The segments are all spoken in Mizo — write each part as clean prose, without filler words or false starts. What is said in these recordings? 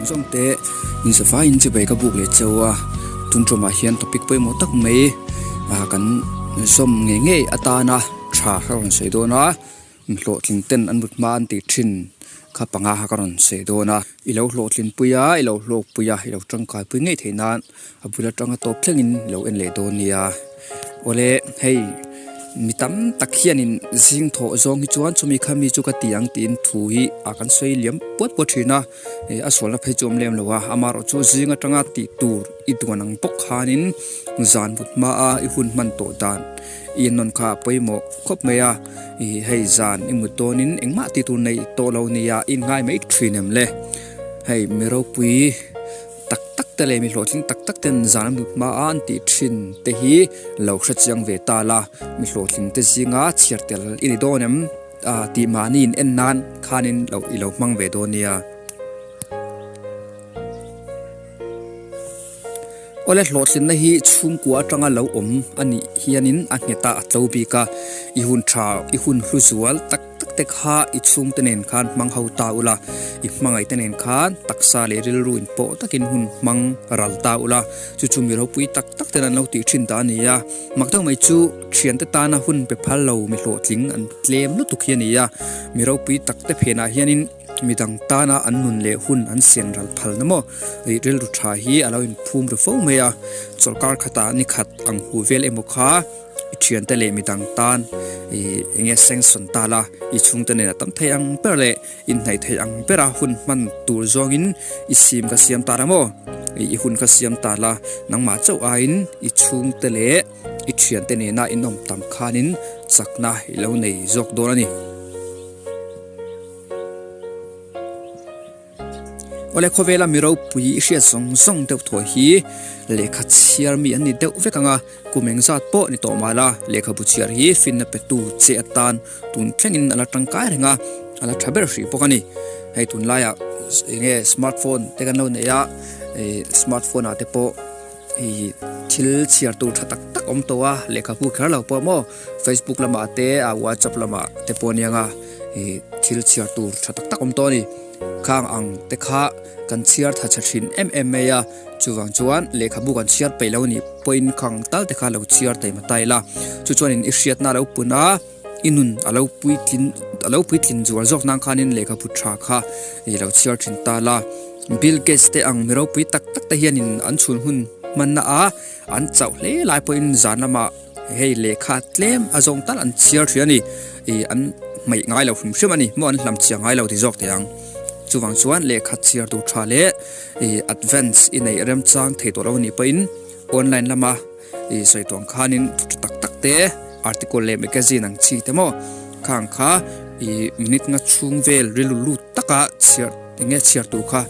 zawng zawng te in zavaiin chibai ka buk leh cheu a tun ṭawmah hian topic pawimawh tak mai ah kan zawm ngei ngei atana tha ka rawn sawi dawn a hlawhtling ten an mut hma an tih thin kha panga kha ka rawn sawi dawn a i lo hlawhtlin pui a i lo hlawk pui a i lo tangkai pui ngei theih nan a bul atanga tawp thlengin i lo en leh dawn nia awle hei mi tam tak hianin zing thawh zawng hi chuan chumi kha mi chu ka ti ang tiin thu hi a kan sawi liam puat puat thin a ih a sualna phei chu a awm lem lo a amaherawh chu zing atanga tih tur i duan ang bawk khanin zan mut hma a i hun hman tawh dan i en nawn kha a pawimawh khawp mai a ih hei zan i mut dawnin engmah tih tur nei tawh lo nia i inngai mai thin em le hei mi ropui. Tak tak te leh mi hlawhtling tak tak ten zan an mut hma a an tih thin te hi lo hre chiang ve ta la, mi hlawhtling te zinga chhiar tel i ni dawn em? Ah tih mahni in en nan khanin lo i lo hmang ve dawn nia. Awle hlawhtlinna hi chhungkua atanga lo awm a nih hianin a nghet a a tlo bik a, i hun tha i hun hlu zual tak. Tak te kha i chhungte nen khan hmang ho ta ula, i hmangaihte nen khan taksa leh rilru in pawh takin hun hmang ral ta ula, chu chu mi ropui tak tak ten an lo tih thin ta a ni a. Mak deuh mai chu thiante tana hun pe phal lo mi hlawhtling an tlem lutuk hi a ni a, mi ropui tak te phenah hianin midang tana an nun leh hun an sian ral phal na maw? Rilru tha hi a lo inphum ru fo mai a, chawlhkar khatah ni khat ang hu vel emaw kha, I thiante leh midang tan i eng nge sanction ta la, i chhungte nen a tam thei ang ber leh inhnaih thei ang bera hun hman tur zawngin i sim ka siam ta la maw? I hun ka siam ta la, nangmah chauh aiin i chhungte leh i thiante nena inawm tam khanin chakna i lo nei zawk dawn a ni. Awle khawvela mi ropui i hriat zawng zawng deuh thaw hi lehkha chhiar mi an ni deuh vek ang a, kum eng zat pawh ni tawh mah la lehkhabu chhiar hi finna petu che atan tun thlengin a la tangkai reng a, a la tha ber hrih bawk a ni. Hei tunlaiah eng nge smartphone te kan lo nei a, ih smartphone ah te pawh ih thil chhiar tur tha tak tak awm tawh a, lehkhabu kher lo pawh maw facebook lamah te ah whatsapp lamah te pawh a nia ih thil chhiar tur tha tak tak awm tawh a ni. Khang ang te kha kan chhiar tha chhe thin em em mai a, chuvang chuan lehkhabu kan chhiar peih lo nih pawhin khang tal te kha lo chhiar thei mah ta ila, chu chuanin i hriatna a lo pun a, i nun a lo puitlin a lo puitlin zual zawk nan khanin lehkhabu tha kha i lo chhiar thin ta la. Bill Gates te ang mi ropui tak tak te hianin an chhun hun hmanna a, an chauh hle lai pawhin zan lamah Hei lehkha tlem a zawng tal an chhiar thin a ni. Ih an hmaih ngai lo hrim hrim a ni. Maw an hlam chhiar ngai lo ti zawk thei ang. Chuvang chuan lehkha chhiar tur tha leh ih advance i neih remchang thei tawh lo a nih pawhin online lama ih sawi tuang khanin thu tha tak tak te article leh magazine ang chi te maw khang kha ih minute nga chhung vel rilru lut taka chhiar eng nge chhiar tur kha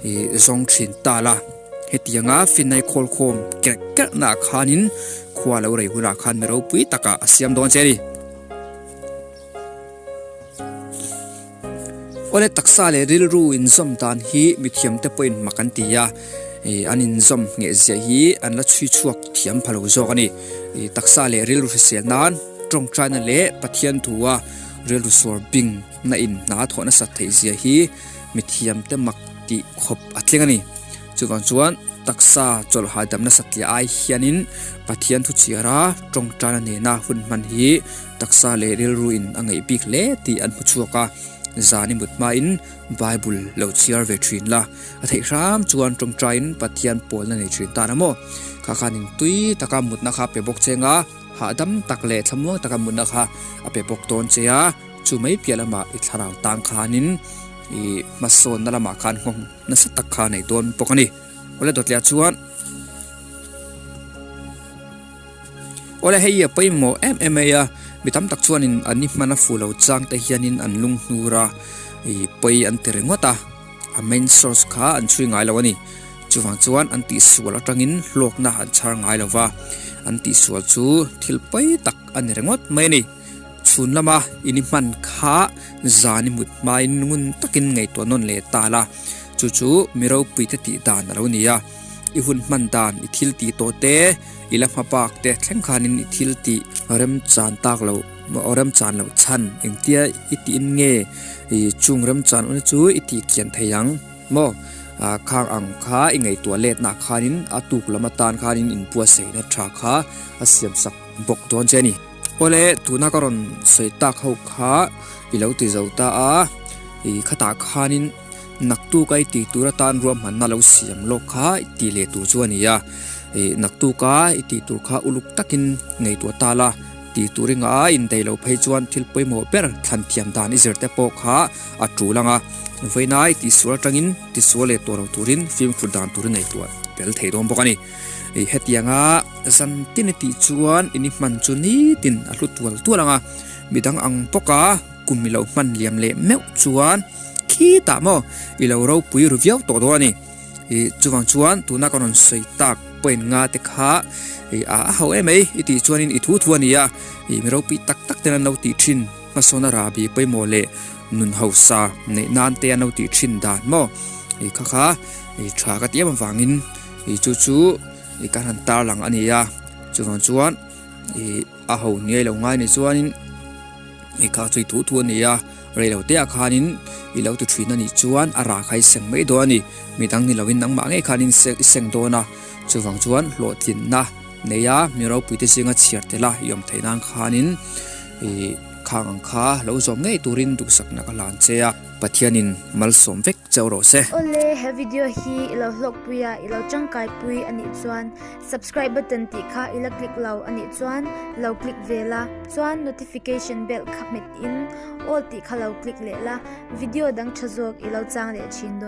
ih zawng thin ta la. Hetianga Finai khawlkhawm kerh kerh naah khanin khua lo rei hunah khan mi ropui takah a siam dawn che a ni. Awle taksa leh rilru inzawm dan hi mithiamte pawhin mak an ti a, an inzawm ngheh ziah hi an la chhui chhuak thiam pha lo zawk a ni. Taksa leh rilru hrisel nan tawngtaina leh Pathian thua rilru suar bing na in hna thawh nasat theih zia hi mithiamte mak tih khawp a tling a ni. Chuvang chuan taksa chawlh hahdam nasat tliah ai hianin Pathian thu chhiara tawngtaina nena hun hman hi taksa leh rilru in a ngaih bik hle tih an hmu chhuak a. Zan i mut hmain Bible lo chhiar ve thin la, a theih hram chuan tawngtaiin Pathian pawlna nei thin tan a maw? Kha khanin tui taka mutna kha pe bawk che nga, hahdam tak leh thlamuang taka mutna kha a pe bawk dawn che a. Chu mai piah lamah i thlarau tang khanin i hmasawnna lamah khan nghawng nasa tak kha nei dawn bawk a ni. Awle dawtliah chuan Awle hei a pawimawh em em mai a, mi tam tak chuanin an ni hman a fu lo chang te hianin an lung hnur a, i pawi an ti ringawt a, a main source kha an chhui ngai lo a ni. Chuvang chuan an tihsual atangin hlawkna an chhar ngai lo va, an tihsual chu thil pawi tak a ni ringawt mai a ni. Chhun lama in i hman kha zan i mut hmain ngun takin ngaihtuah nawn leh ta la, chu chu mi ropuite tih dan a lo ni a. I hun hman dan, i thil tih tawh te, i la hma bak te thleng khanin i thil tih remchan tak loh, remchan loh chhan engtia i tiin nge i chung remchan awmna chu i tih kian thei ang maw? Khang ang kha i ngaihtuah letna khanin a tuk lam atan khanin inbuatsaihna tha kha a siamsak bawk dawn che a ni. Awle, tuna ka rawn sawi tak ho kha i lo ti zo ta a, i khatah khanin naktuk a i tih tur atan ruahmanna lo siam lawk kha i tih leh tur chu a ni a. I naktuk a i tih tur kha uluk takin ngaihtuah ta la, tih tur i ngah a indaih loh phei chuan thil pawimawh ber thlan thiam dan i zir te pawh kha a tul ang a. Vawiina i tihsual atangin tisual leh tawh lo turin fimkhur dan tur i ngaihtuah tel thei dawn bawk a ni. Hetianga zan tin i tih chuan in i hman chu nitin a hlu tual tual ang a, midang ang bawka kum i lo hman liam leh meuh chuan khitah maw i lo ropui ru viau tawh dawn a ni. Chuvang chuan tuna ka rawn sawi tak point nga te kha a ho em mai i tih chuanin i thu thu a ni a, mi ropui tak tak ten an lo tih thin hmasawn a rahbi pawimawh leh nun hausa neih nan te an lo tih thin dan maw kha kha tha ka ti em avangin Ih chu chu ih kan han tarlang a ni a chuvang chuan ih a ho niai lo ngai ni chuanin ih kha chu i thu thu a ni a rei lo te ah khanin i lo ti thin a nih chuan a rah kha i seng mai dawn a ni midang ni lovin nangmah ngei khanin i seng dawn a chuvang chuan hlawhtlinna nei a mi ropui te zinga chhiar tel a i awm theih nan khanin ih khang ang kha lo zawm ngei turin duhsakna ka hlan che a Pathianin malsawm vek. chauh rawh se. Awle, he video hi i lo hlawkpui a, i lo tangkai pui a nih chuan subscribe button tih kha i la click lo a nih chuan lo click ve la, chuan notification bell kha hmet in all tih kha lo click leh la, video dang tha zawk i lo chang leh thin dawn.